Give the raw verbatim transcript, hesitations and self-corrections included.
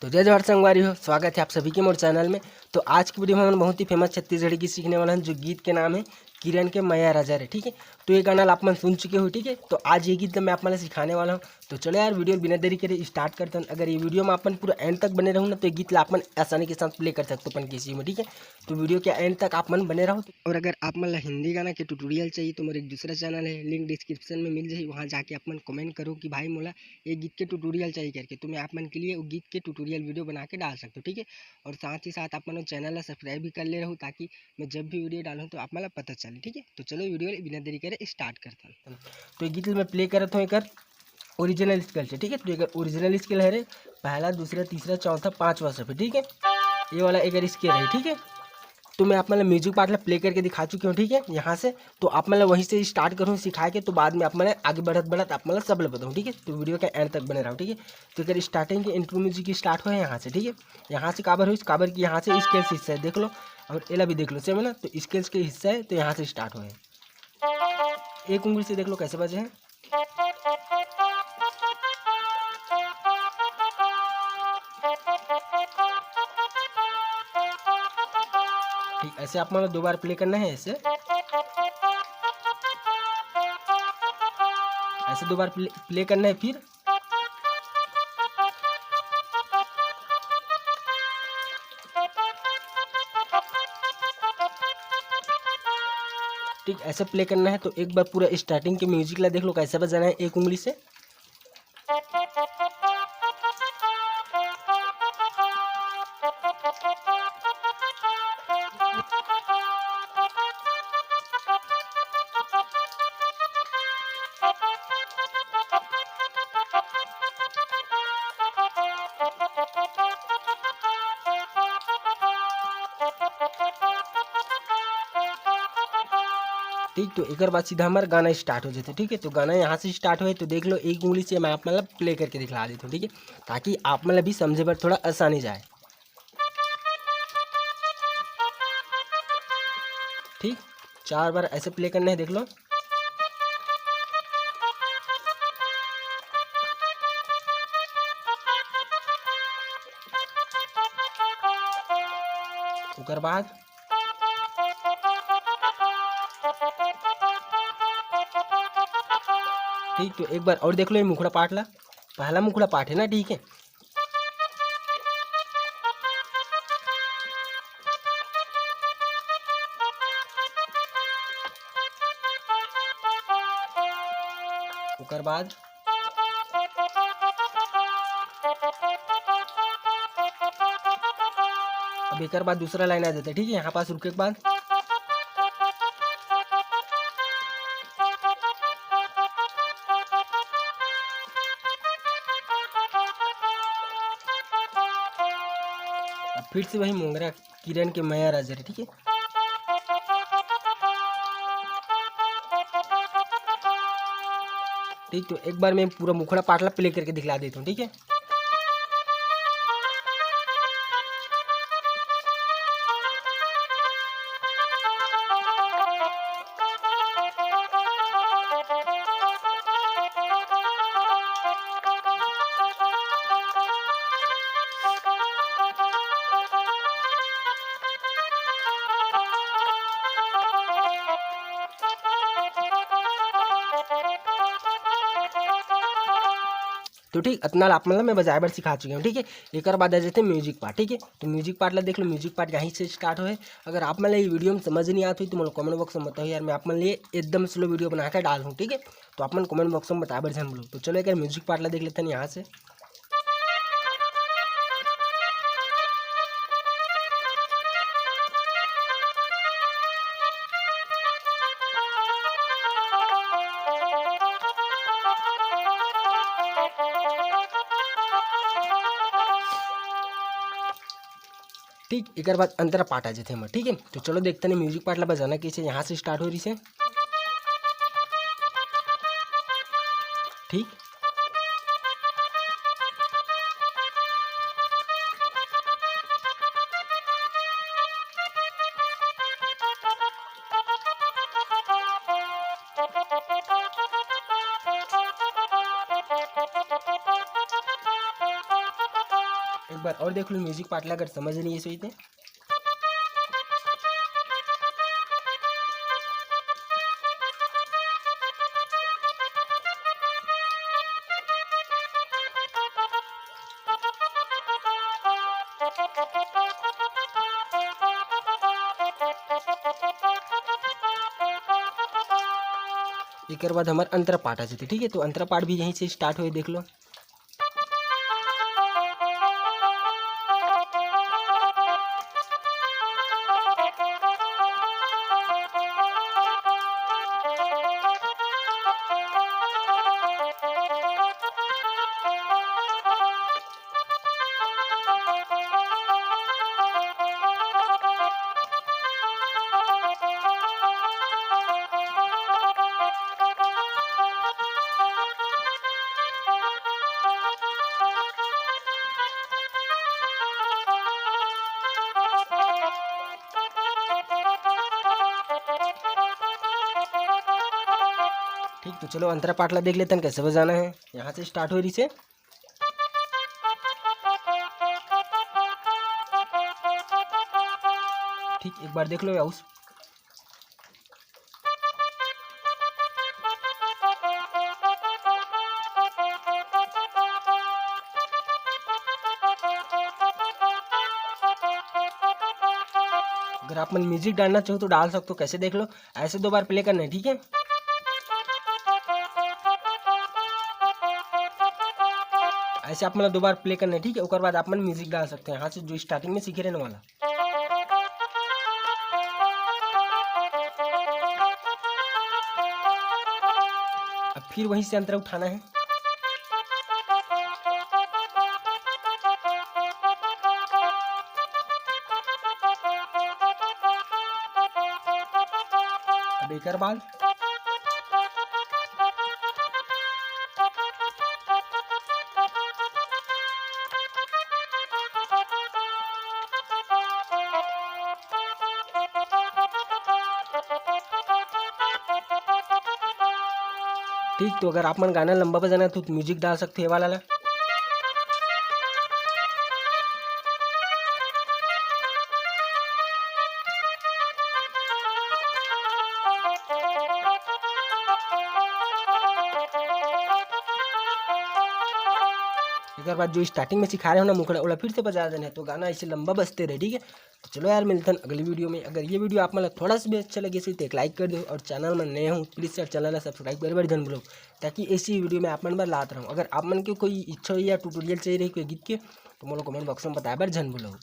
तो जय जोहार संगवारी हो, स्वागत है आप सभी के मोर चैनल में। तो आज की वीडियो में हम बहुत ही फेमस छत्तीसगढ़ी गीत सीखने वाला हैं, जो गीत के नाम है किरण के मया राजा रे, ठीक है। तो ये गाना ला आप मन सुन चुके हो, ठीक है। तो आज ये गीत मैं आप मन ला सिखाने वाला हूँ। तो चलो यार, वीडियो बिना देरी करे स्टार्ट करते हैं। अगर ये वीडियो में आप मन पूरा एंड तक बने रहू ना, तो ये गीत ला आप मन आसानी के साथ प्ले कर सकते हो अपन किसी में, ठीक है। तो वीडियो के एंड तक आप मन बने रहो। और अगर आप मन ला हिंदी गाना के ट्यूटोरियल चाहिए, तो मोर एक दूसरा चैनल है, लिंक डिस्क्रिप्शन में मिल जाही, वहाँ जाके आप मन कमेंट करो कि भाई मोला ये गीत के ट्यूटोरियल चाहिए करके, तो मैं आप मन के लिए वो गीत के ट्यूटोरियल वीडियो बना के डाल सकते हो, ठीक है। और साथ ही साथ आप मन चैनल ला सब्सक्राइब भी कर ले रहो, ताकि मैं जब भी वीडियो डालूँ तो आप मन ला पता चले, ठीक है। तो चलो वीडियो बिना देरी करे स्टार्ट करते हैं। तो ये गीत मैं प्ले करत हूँ एकर ओरिजिनल स्केल से, ठीक है। तो एकर ओरिजिनल स्केल है रे, पहला, दूसरा, तीसरा, चौथा, पाँचवा सफेद, ठीक है। ये वाला एकर स्केल है, ठीक है। तो मैं आप मन ला म्यूजिक पार्ट ला प्ले करके दिखा चुके हूँ, ठीक है, यहाँ से। तो आप मन ला वहीं से स्टार्ट करूँ सिखा के, तो बाद में आप मन ला आगे बढ़त बढ़त आप मन ला सब ला बताऊँ, ठीक है। तो वीडियो के एंड तक बने रहो, ठीक है। तो एकर स्टार्टिंग के इंट्रो म्यूजिक स्टार्ट हो है यहाँ से, ठीक है। यहाँ से काबर हो, काबर कि यहाँ से स्केल्स हिस्सा है, देख लो। और एला भी देख लो, सेम है ना, तो स्केल्स के हिस्सा है, तो यहाँ से स्टार्ट हो है। एक उंगली से देख लो कैसे बजे हैं। ठीक, ऐसे आप मतलब दो बार प्ले करना है, ऐसे, ऐसे दो बार प्ले, प्ले करना है। फिर ठीक ऐसे प्ले करना है। तो एक बार पूरा स्टार्टिंग के म्यूजिक ला देख लो, कैसे बजाना है एक उंगली से। ठीक, तो एकर बाद सीधा हमार गाना स्टार्ट हो जाते। ठीक है, तो गाना यहाँ से स्टार्ट हुए, तो देख लो, एक उंगली से मैं आप मतलब प्ले करके दिखला देता हूँ, ठीक है, ताकि आप मतलब भी समझे पर थोड़ा आसानी जाए। ठीक, चार बार ऐसे प्ले करना है, देख लो। ओकर बाद ठीक, तो एक बार और देख लो ये मुखड़ा पाठ ला, पहला मुखड़ा पाठ है ना, ठीक है। ओकर बाद अब एकर बाद दूसरा लाइन आ जाता है, ठीक है, यहाँ पास रुके के बाद अब फिर से वही मोंगरा किरण के मया राजा रे, ठीक है। ठीक, तो एक बार मैं पूरा मुखड़ा पाटला प्ले करके दिखला देता हूँ, ठीक है। तो ठीक, अतना ला आप मन ला मैं बजाए बर सिखा चुके हूँ, ठीक है। एकर बाद आ जाते म्यूजिक पार्ट, ठीक है। तो म्यूजिक पार्ट ला देख लो, म्यूजिक पार्ट यहीं से स्टार्ट होए। अगर आप मन ला ये वीडियो में समझ नहीं आत होई तो मोला कमेंट बॉक्स में बताओ यार, मैं आप मन लिए एकदम स्लो वीडियो बना के डाल हूँ, ठीक है। तो आप मन कमेंट बॉक्स में बताए बर झन भूलो। तो चलो एक म्यूजिक पार्ट ला देख लेते हैं यहाँ से। ठीक, एकर बाद अंतरा पार्ट आ जाथे हमर, ठीक है। तो चलो देखते हैं म्यूजिक पार्ट ला बजाना कैसे, यहाँ से स्टार्ट हो रही से। ठीक, एक बार और देख लो music part ला, अगर समझ नहीं है सही ते। एकर बाद हमर अंतरा पाठ आ जथे, ठीक है। तो अंतरा पाठ भी यहीं से start होए, देख लो। ठीक, तो चलो अंतरा पाठ ला देख लेथन, कैसे बजाना है। यहाँ से start हो रही से। ठीक, एक बार देख लो याउस। अगर आप मन music डालना चाहो तो डाल सकते हो, कैसे देख लो। ऐसे दो बार play करना है, ठीक है। ऐसे आप मतलब दो बार play करना है, ठीक है। ओकर बाद आप मन music डाल सकते हैं, यहाँ से जो starting में सीखे रहने वाला। अब फिर वहीं से अंतरा उठाना है। अब एकर बाद ठीक, तो अगर आप मन गाना लंबा बजाना है तो music डाल सकते हो ये वाला ला। एकर बाद जो starting में सिखा रहे हो ना मुखड़ा, ओला फिर से बजा देना है, तो गाना ऐसे लंबा बजते रहे, ठीक है। तो चलो यार, मिलथन अगली video में। अगर ये video आप मन ला थोड़ा सा भी अच्छा लगे से, तो एक like कर दो, और channel में नए हो please यार channel ला subscribe करे बर झन भूलो, ताकि ऐसी video में आप मन बर लात रहूँ। अगर आप मन के कोई इच्छा हो या tutorial चाहिए रही कोई गीत के, तो मोला comment box में बताए बर झन भूलो।